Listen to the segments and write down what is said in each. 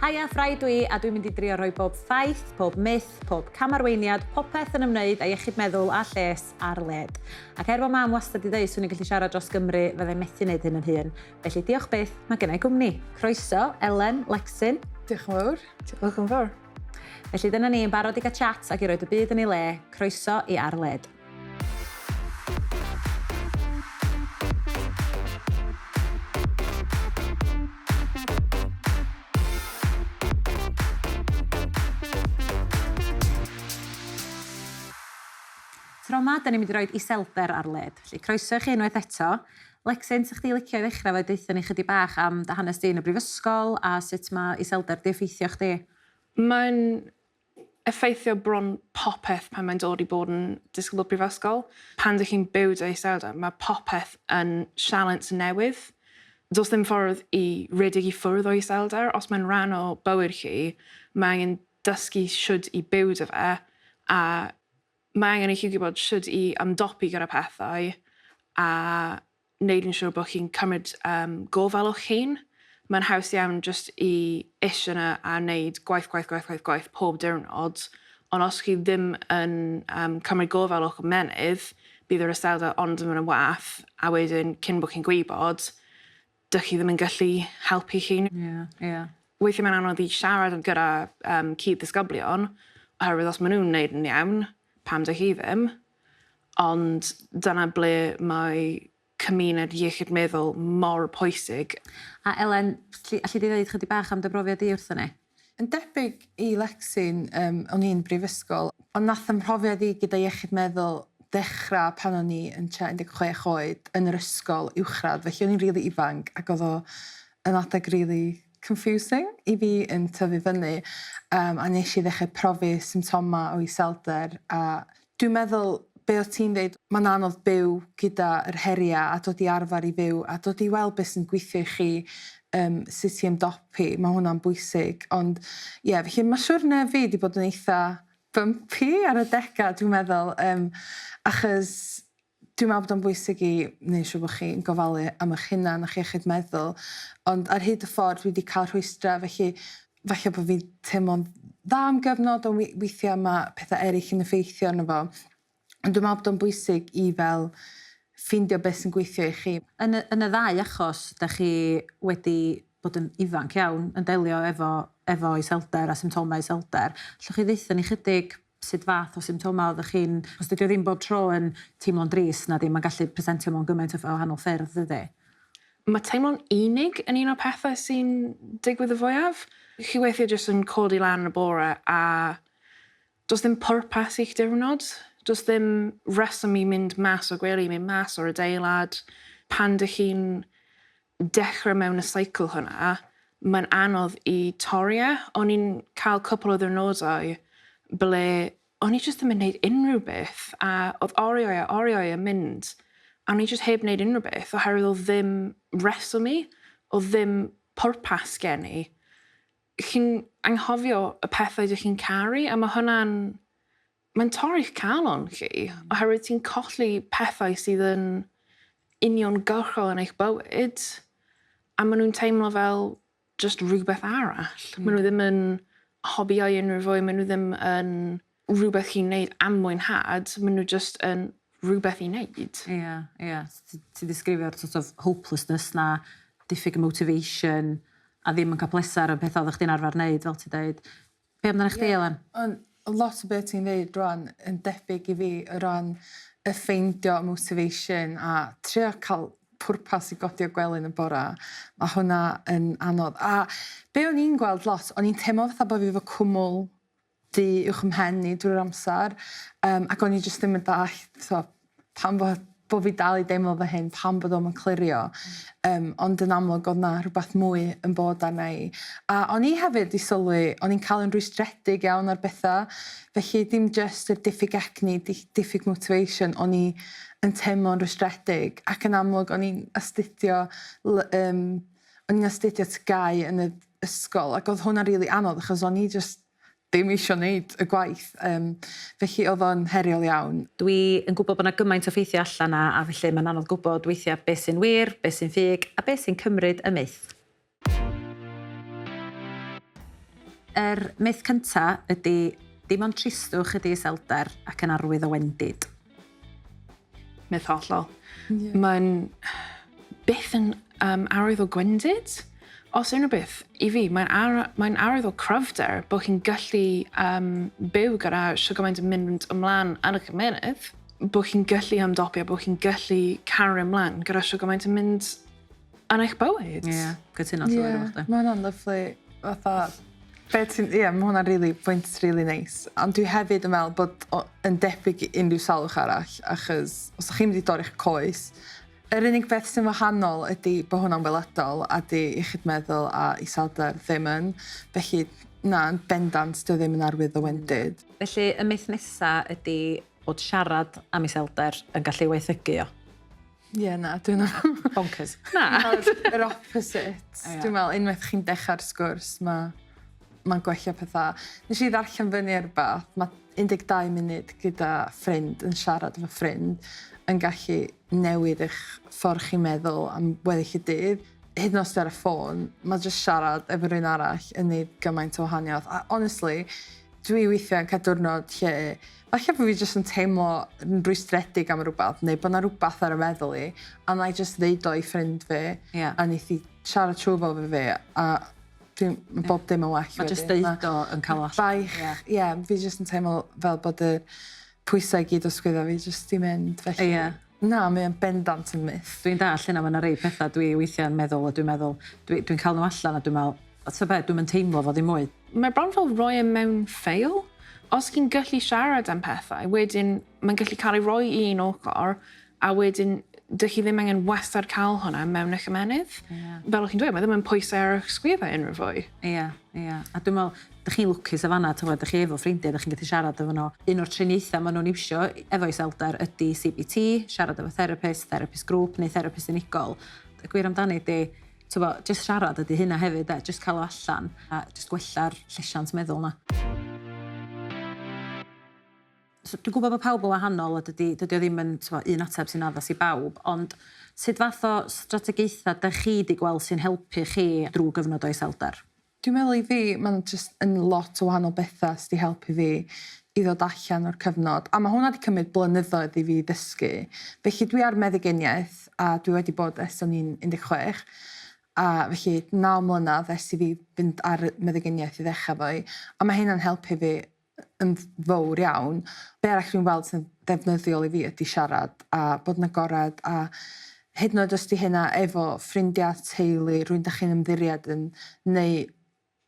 Haia, Ffraid dwi, a dwi'n mynd i drio rhoi bob ffaith, pob myth, pob camarweiniad, popeth yn ymwneud â iechyd meddwl a lles ar led. Ac er bod mam wastad 'di ddeud 'swn i'n gallu siarad dros Gymru, fydda i methu wneud hyn yn hun. Felly diolch byth, mae gennai gwmni. Croeso, Elen, Lexin. Diolch yn fawr. Diolch yn fawr. Felly dyna ni, yn barod i gael chat ac i roed y byd yn ei le. Croeso i Ar Led. Tro 'ma, da ni'n mynd i roed iselder ar led. Felly, croeso i chi unwaith eto. Lexin, 'sa chdi licio i ddechrau efo deutha ni chydig bach am dy hanes di yn y brifysgol a sut mae iselder 'di effeithio chdi? Mae'n effeithio bron popeth pan mae'n dod i bod yn disgybl prifysgol. Pan dych chi'n byw 'da iselder, mae popeth yn sialens newydd. Does ddim ffordd i redeg i ffwrdd o iselder. Os mae'n rhan o bywyd chi, mae angen dysgu shwd i byw 'da fe a mae angen i chi gwybod shwd i ymdopi gyda pethau a wneud yn siŵr bod chi'n cymryd um, gofal o'ch hun. Mae'n haws iawn jyst i eisiau yna a wneud gwaith, gwaith, gwaith, gwaith, gwaith pob diwrnod. Ond os chi ddim yn um, cymryd gofal o'ch ymennydd, bydd yr iselder ond yn mynd yn wath, a wedyn cyn bod chi'n gwybod, dych chi ddim yn gallu helpu chi. Ie, yeah, ie. Yeah. Weithiau mae'n anodd i siarad gyda um, cyd-ddisgyblion, oherwydd os maen nhw'n wneud yn iawn, pam dych chi ddim? Ond dyna ble mae cymuned iechyd meddwl mor pwysig. A Elen, alli di ddeud chydig bach am dy brofiad di wrthon ni? Yn debyg i Lexi'n, um, o'n i'n brifysgol, ond nath 'y mhrofiad i gyda iechyd meddwl dechrau pan o'n i yn tua 16 oed yn yr ysgol uwchradd, felly o'n i'n rili ifanc ac oedd o yn adeg rili confusing i fi yn tyfu fyny um, a nes i ddechrau profi symptomau o iselder a dwi'n meddwl be o ti'n dweud, mae'n anodd byw gyda yr heriau a dod i arfer i fyw a dod i weld beth sy'n gweithio i chi, um, sut i ymdopi, mae hwnna'n bwysig. Ond ie, yeah, felly mae siwrne fi wedi bod yn eitha bumpy ar y degau, dwi'n meddwl, um, achos Dwi'n meddwl bod o'n bwysig i wneud siŵr bod chi'n gofalu am eich hunan a'ch iechyd meddwl, ond ar hyd y ffordd dwi wedi cael rhwystrau, felly falle bod fi'n teimlo'n dda am gyfnod, ond weithiau mae pethau eraill yn effeithio arno fo. Ond dwi'n meddwl bod o'n bwysig i fel ffeindio beth sy'n gweithio i chi. Yn y, yn y ddau achos, da chi wedi bod yn ifanc iawn yn delio efo, efo iselder a symptomau iselder. Allwch chi ddeutha ni chydig sut fath o symptomau oeddech chi'n... Achos dydy o ddim bob tro yn teimlo'n drist nadi, mae'n gallu presentio mewn gymaint o wahanol ffyrdd dydy? Mae teimlo'n unig yn un o'r pethau sy'n digwydd y fwyaf. Chi weithiau jyst yn codi lan yn y bore a does ddim pwrpas i'ch diwrnod. Does ddim reswm i mynd mas o'r gwely, i mynd mas o'r adeilad. Pan dych chi'n dechrau mewn y cycle hwnna, mae'n anodd i torri e. O'n i'n cael cwpl o ddiwrnodau ble o'n i jyst ddim yn gwneud unrhyw beth a oedd oriau a oriau yn mynd a o'n i jyst heb wneud unrhyw beth oherwydd oedd ddim reswm i, oedd ddim pwrpas gen i. Chi'n anghofio y pethau dych chi'n caru a mae hwnna'n Mae'n torri'ch calon chi, oherwydd ti'n colli pethau sydd yn uniongyrchol yn eich bywyd, a maen nhw'n teimlo fel just rhywbeth arall. Mm. Maen nhw ddim yn hobïau unrhyw fwy, maen nhw ddim yn rhywbeth chi'n neud am mwynhad, maen nhw just yn rhywbeth i wneud. Ie, yeah, ie. Yeah. Ti'n disgrifio'r sort of hopelessness na, diffyg motivation, a ddim yn cael pleser yn pethau oeddech chdi'n arfer wneud, fel ti'n dweud. Be amdano chdi, yeah. Elen? Ond lot o beth ti'n dweud rwan yn debyg i fi o ran y ffeindio motivation a trio cael pwrpas i godi o gwely yn y bora. Mae hwnna yn anodd. A be o'n i'n gweld lot, o'n i'n teimlo fatha bod fi efo cwmwl du uwch 'y mhen i drwy'r amser um, ac o'n i jyst ddim yn dallt so, pam bod bo fi dal i deimlo fy hyn, pam bod o'm yn clirio. Um, ond yn amlwg oedd na rhywbeth mwy yn bod arna i. A o'n i hefyd i sylwi, o'n i'n cael yn rwystredig iawn ar bethau. Felly dim just yr diffyg egni, diffyg motivation, o'n i yn teimlo'n rwystredig. Ac yn amlwg o'n i'n astudio, um, o'n i'n astudio TGAU yn y ysgol ac oedd hwnna'n rili anodd achos o'n i just ddim isio wneud y gwaith. Um, felly oedd o'n heriol iawn. Dwi yn gwybod bod yna gymaint o ffeithiau allan 'na a felly mae'n anodd gwybod weithiau beth sy'n wir, beth sy'n ffug a beth sy'n cymryd y myth. Yr myth cynta ydy dim ond tristwch ydy iselder ac yn arwydd o wendid. Myth hollol. Yeah. Mae'n byth yn arwydd o gwendid. Os unrhyw beth, i fi, mae'n ar mae arwydd o cryfder bod chi'n gallu byw gyda shwt gymaint yn mynd ymlaen yn eich ymennydd, bod chi'n gallu ymdopi a bod chi'n gallu cario ymlaen gyda shwt gymaint yn mynd yn eich bywyd. Ie, yeah, cytuno llwyr efo chdi. Mae hwnna'n lyfli. Fatha, be ti'n... Ie, mae hwnna'n really, pwynt really nice. Ond dwi hefyd yn meddwl bod o yn debyg i unrhyw salwch arall, achos os ydych chi'n mynd i dorri'ch coes, yr unig beth sy'n wahanol ydy bod hwnna'n weledol a di iechyd meddwl a iselder ddim yn. Felly, na, yn bendant, dio ddim yn arwydd o wendid. Felly, y myth nesa ydy bod siarad am iselder yn gallu waethygu o. Ie, yeah, na, dwi'n Bonkers. Na. Yr opposite. Ie. Dwi'n meddwl, unwaith chi'n dechrau'r sgwrs, mae mae'n gwella pethau. Nes i ddarllen fyny ar rywbeth, mae 12 munud gyda ffrind yn siarad efo ffrind yn gallu newid eich ffordd chi'n meddwl am weddill y dydd. Hyd yn oed os ti ar y ffôn, mae jyst siarad efo rhywun arall yn neud gymaint o wahaniaeth. A honestly, dwi weithiau yn cael diwrnod lle falle bod fi jyst yn teimlo yn rwystredig am rhywbeth neu bod 'na rhywbeth ar y meddwl i a na i jyst ddeud o i ffrind fi a neith i siarad trwy fo efo fi a dwi'n ma' bob dim yn well Mae jyst wedyn. deud o yn cael o allan. Baich, ie, yeah, fi jyst yn teimlo fel bod y pwysau i gyd o sgwydda fi jyst di mynd, felly... Ie. Na, mae o'n bendant yn myth. Dwi'n dall hynna, mae yna rei pethau dwi weithiau'n meddwl a dwi'n meddwl, dwi'n dwi cael nhw allan a dwi'n meddwl, o ta be, dwi'n mynd teimlo fo ddim mwy. Mae bron fel rhoi e mewn ffeil. Os chi'n gallu siarad am pethau, wedyn mae'n gallu cael ei roi i un ochr, a wedyn dych chi ddim angen wastad cael hwnna mewn eich ymennydd. Ie. Fel o'ch chi'n dweud, mae ddim yn pwysau ar eich sgwyddau unrhyw fwy. Ie, ie. A dwi'n meddwl, dych chi'n lwcus o fanna, ti'n dych chi efo ffrindiau, dych chi'n gallu siarad efo nhw. Un o'r triniaethau maen nhw'n iwsio efo iselder ydy CBT, siarad efo therapist, therapist grŵp neu therapist unigol. Y gwir amdani ydy, ti'n bo, jyst siarad ydy hynna hefyd, e, jyst cael o allan a jyst gwella'r llesiant meddwl na. So, dwi'n gwybod bod pawb yn wahanol a dydy o ddim yn t'mo, un ateb sy'n addas i bawb, ond sut fath o strategaethau dych chi wedi gweld sy'n helpu chi drwy gyfnod o iselder? Dwi'n meddwl i fi, mae'n just yn lot o wahanol bethau sydd wedi helpu fi i ddod allan o'r cyfnod. A mae hwnna wedi cymryd blynyddoedd i fi ddysgu. Felly dwi ar meddyginiaeth a dwi wedi bod ers o'n i'n 16. A felly 9 mlynedd ers i fi fynd ar meddyginiaeth i ddechrau fo. A mae hynna'n helpu fi yn fawr iawn. Be arall dwi'n weld sy'n ddefnyddiol i fi ydy siarad a bod yn agored a hyd yn oed os 'di hynna efo ffrindiau, teulu, rhywun dach chi'n ymddiried yn neu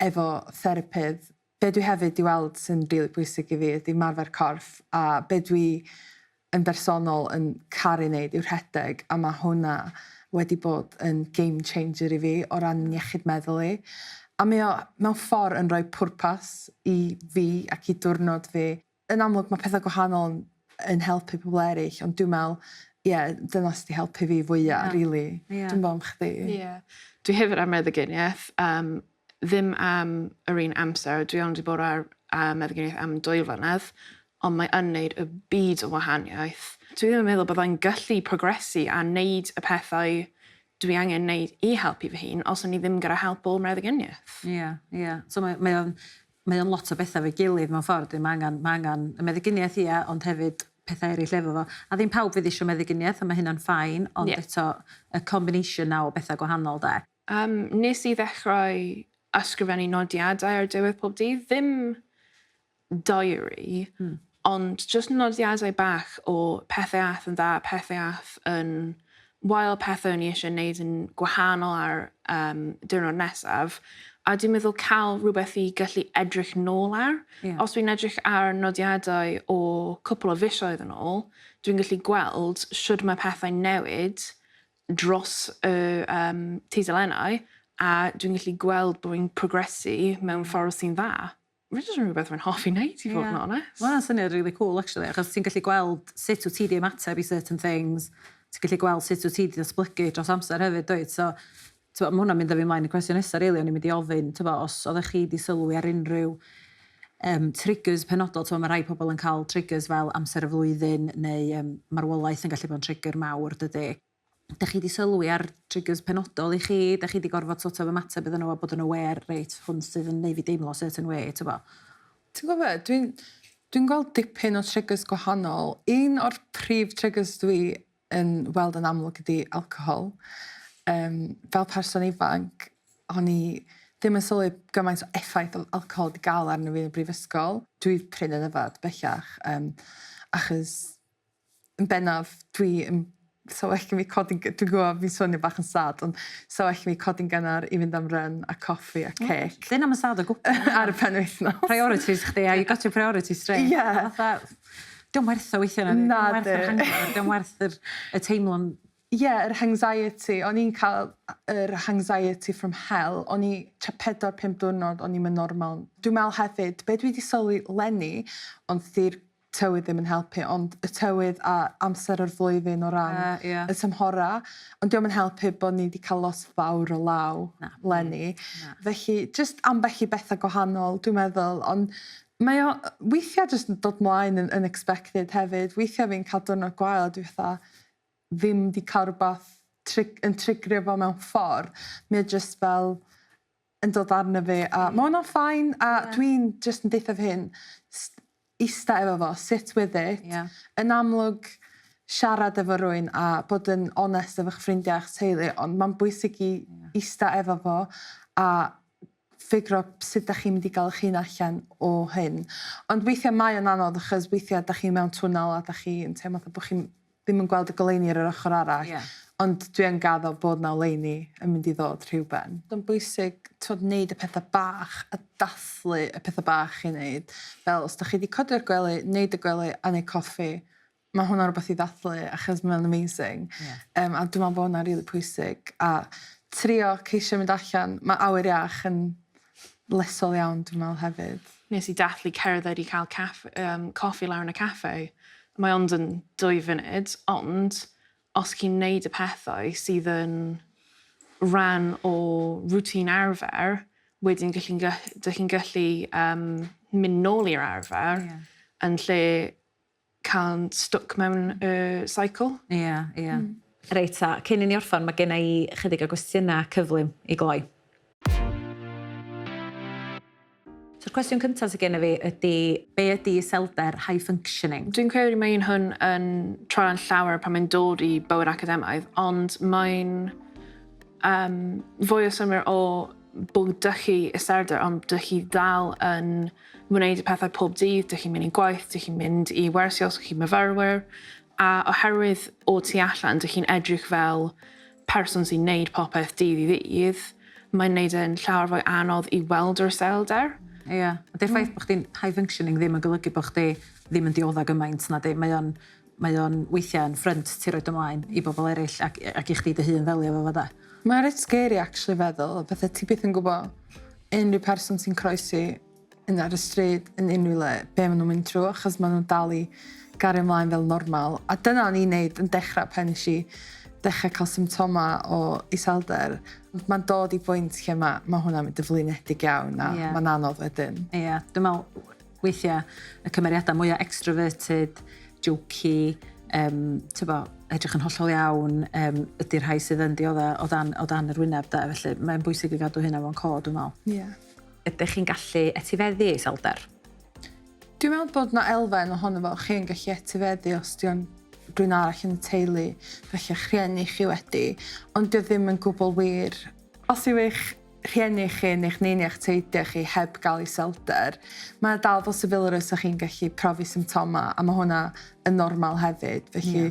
efo therapydd. Be dwi hefyd 'di weld sy'n rili bwysig i fi ydy ymarfer corff a be dwi yn bersonol yn caru wneud yw rhedeg a mae hwnna wedi bod yn game changer i fi o ran iechyd meddwl i. A mae o mewn ffordd yn rhoi pwrpas i fi ac i diwrnod fi. Yn amlwg mae pethau gwahanol yn helpu pobl eraill, ond dwi'n meddwl, ie, yeah, dyna sydd wedi helpu fi fwyaf, really. Dwi'n meddwl am chdi. Yeah. Dwi hefyd ar meddyginiaeth, ddim am yr un amser, dwi ond wedi bod ar meddyginiaeth am 2 flynedd, ond mae yn neud y byd o wahaniaeth. Dwi ddim yn meddwl byddai'n gallu progresu a neud y pethau dwi angen neud i helpu fy hun os o'n i ddim gyda help o'r meddyginiaeth. Ie. So mae o'n lot o bethau efo'i gilydd mewn ffordd. Mae angen y meddyginiaeth, ia, ond hefyd pethau eraill efo fo. A ddim pawb fydd eisiau meddyginiaeth, a mae hynna'n fine, ond eto y combination na o bethau gwahanol, de. Nes i ddechrau ysgrifennu nodiadau ar diwedd pob dydd. Ddim diary, ond just nodiadau bach o pethau ath yn dda, pethau ath yn wael, pethau o'n i eisiau gwneud yn gwahanol ar diwrnod nesaf. A dwi'n meddwl cael rhywbeth i gallu edrych nôl ar. Os dwi'n edrych ar nodiadau o cwpl o fisoedd yn ôl, dwi'n gallu gweld shwd mae pethau newid dros y tudalennau a dwi'n gallu gweld bod fi'n progresu mewn ffordd sy'n dda. Mae'n jyst yn rhywbeth rwy'n hoffi wneud, i fod yn onest. Mae hwnna'n syniad really cool, actually, achos ti'n gallu gweld sut wyt ti di ymateb i certain things, ti'n gallu gweld sut wyt ti di datblygu dros amser hefyd, dwyt? So, t'bo, mae hwnna'n mynd â fi ymlaen i cwestiwn nesaf, really, o'n i'n mynd i ofyn, t'bo, os oeddech chi di sylwi ar unrhyw triggers penodol, t'bo, mae rai pobl yn cael triggers fel amser y flwyddyn neu marwolaeth yn gallu bod yn trigger mawr, dydy. Da chi 'di sylwi ar triggers penodol i chi? Da chi 'di gorfod sort of ymateb iddyn nhw a bod yn aware, reit, hwn sydd yn neud fi deimlo certain way, t'bo? Ti'n gwybod be, dwi'n gweld dipyn o triggers gwahanol. Un o'r prif triggers dwi yn weld yn amlwg ydy alcohol. Fel person ifanc, o'n i ddim yn sylwi gymaint o effaith oedd alcohol wedi gael arno fi yn y brifysgol. Dwi prin yn yfad bellach, achos yn bennaf dwi yn... So well gen fi codi'n... Dwi'n gwybod fi'n swnio bach yn sad, ond so well gen fi codi'n gynnar i fynd am run a coffi a cêc. Dyna am sad o gwbl. Ar y penwythnos. Priorities chdi, a you got your priorities straight. Yeah. Fatha, dio'm werth o weithio na. Na Dio'm werth yr di. hangover, dio'm werth y teimlo'n. Ie, yeah, yr anxiety. O'n i'n cael yr anxiety from hell. O'n i tua 4-5 diwrnod, o'n i'n mynd normal. Dwi'n meddwl hefyd, be dwi wedi sylwi leni, ond di'r tywydd ddim yn helpu, ond y tywydd a amser o'r flwyddyn o ran y tymhora, ond dio'm yn helpu bod ni wedi cael lot fawr o law Na. leni. Na. Felly, just ambell i bethau gwahanol, dwi'n meddwl, ond mae o weithiau just yn dod mlaen yn unexpected hefyd. Weithiau fi'n cael diwrnod gwael a dwi fatha ddim wedi cael rhywbeth yn trigrio fo mewn ffordd. Mae o just fel yn dod arno fi a mae hwnna'n fine a dwi'n just yn deutha fy hyn, ista efo fo, sit with it. Yn amlwg siarad efo rywun a bod yn onest efo'ch ffrindiau a'ch teulu, ond mae'n bwysig i ista efo fo a ffigro sut da chi'n mynd i gael eich hun allan o hyn. Ond weithiau mae o'n anodd achos weithiau da chi mewn twnnel a da chi'n teimlo fatha bod chi'n ddim yn gweld y goleuni ar yr ochr arall. Ond dwi yn gaddo bod 'na oleuni yn mynd i ddod rhywben. Mae'n bwysig t'wod wneud y pethau bach a dathlu y pethau bach i wneud. Fel os da chi wedi codi o'r gwely, wneud y gwely a wneud coffi, mae hwnna'n rhywbeth i ddathlu achos mae'n amazing. A dwi'n meddwl bod hwnna'n rili pwysig. A trio ceisio mynd allan, mae awyr iach yn lesol iawn dwi'n meddwl hefyd. Nes i dathlu cerdded i cael coffi lawr yn y caffe. Mae ond yn 2 funud, ond os chi'n neud y pethau sydd yn rhan o routine arfer, wedyn dych chi'n gallu mynd nôl i'r arfer yn lle cael stuck mewn y cycle. Ie. Reit ta, cyn i ni orffan, mae gen i chydig o gwestiynau cyflym i gloi. So'r cwestiwn cyntaf sydd gen i fi ydy, be ydy iselder high functioning? Dwi'n credu mae un hwn yn troi yn llawer pan mae'n dod i bywyd academaidd, ond mae'n fwy o synnwyr o bod dych chi iselder, ond dych chi dal yn wneud y pethau pob dydd, dych chi'n mynd i gwaith, dych chi'n mynd i wersi os chi'n myfyrwyr, a oherwydd o tu allan, dych chi'n edrych fel person sy'n neud popeth dydd i ddydd, mae'n neud e'n llawer fwy anodd i weld yr iselder. Ie. Yeah. Ydy'r ffaith bod chdi'n high functioning ddim yn golygu bod chdi ddim yn diodda gymaint na di. Mae o'n weithiau yn ffrynt ti roed ymlaen i bobl eraill ac i chdi dy hun ddelio efo fo de. Mae'n reit scary actually feddwl, fatha ti byth yn gwybod unrhyw person sy'n croesi yn ar y stryd yn unrhyw le, be maen nhw'n mynd trwy, achos maen nhw'n dal i gario ymlaen fel normal. A dyna o'n i'n neud yn dechrau pan nes i dechrau cael symptoma o iselder. Mae'n dod i bwynt lle mae hwnna'n mynd yn flinedig iawn a mae'n anodd wedyn. Ie, yeah, dwi'n meddwl weithiau y cymeriadau mwyaf extroverted, jokey, tybo, edrych yn hollol iawn, ydy'r rhai sydd yn diodda o dan yr wyneb da, felly mae'n bwysig i gadw hynna mewn co, dwi'n meddwl. Ydych chi'n gallu etifeddu iselder? Dwi'n meddwl bod 'na elfen ohono fo chi'n gallu etifeddu os 'di o'n rhywun arall yn y teulu, felly eich rhieni chi wedi, ond dio ddim yn gwbl wir. Os yw eich rhieni chi neu'ch neini a'ch teidiau chi heb gael iselder, mae dal posibilrwydd sa chi'n gallu profi symptoma a mae hwnna yn normal hefyd. Felly,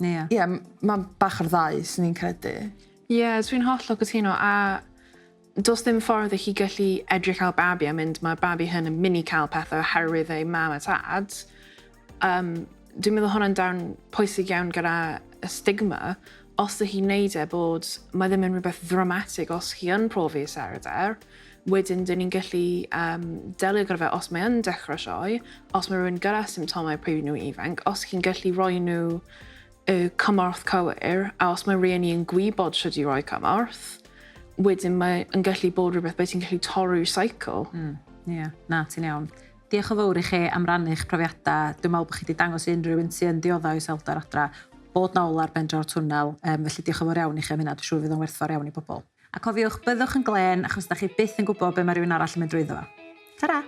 ie, yeah, mae'n bach o'r ddau, swn i'n credu. Ie, yeah, dwi'n hollol cytuno a does ddim ffordd i chi gallu edrych ar babi a mynd mae babi hyn yn mynd i cael pethau oherwydd ei mam a tad. Dwi'n meddwl hwnna'n darn pwysig iawn gyda y stigma. Os ydych chi'n neud e bod mae ddim yn rhywbeth ddramatig os chi yn profi iselder, wedyn dyn ni'n gallu delio gyda fe os mae yn dechrau sioe, os mae rhywun gyda symptomau pryd nhw ifanc, os chi'n gallu rhoi nhw y cymorth cywir, a os mae rhieni yn gwybod sut i roi cymorth, wedyn mae yn gallu bod rhywbeth beth ti'n gallu torri'r cycle. Ie, yeah. Na, ti'n iawn. Diolch yn fawr i chi am rannu'ch profiadau. Dwi'n meddwl bod chi wedi dangos i unrhyw un sy'n diodda o iselder adra. Bod 'na ola ar ben draw'r twnnel, um, felly diolch yn fawr iawn i chi am hynna, dwi'n siŵr fydd o'n werthfawr iawn i bobl. A cofiwch, byddwch yn glên, achos da chi byth yn gwybod be mae rhywun arall yn mynd drwyddo fo. Ta-ra!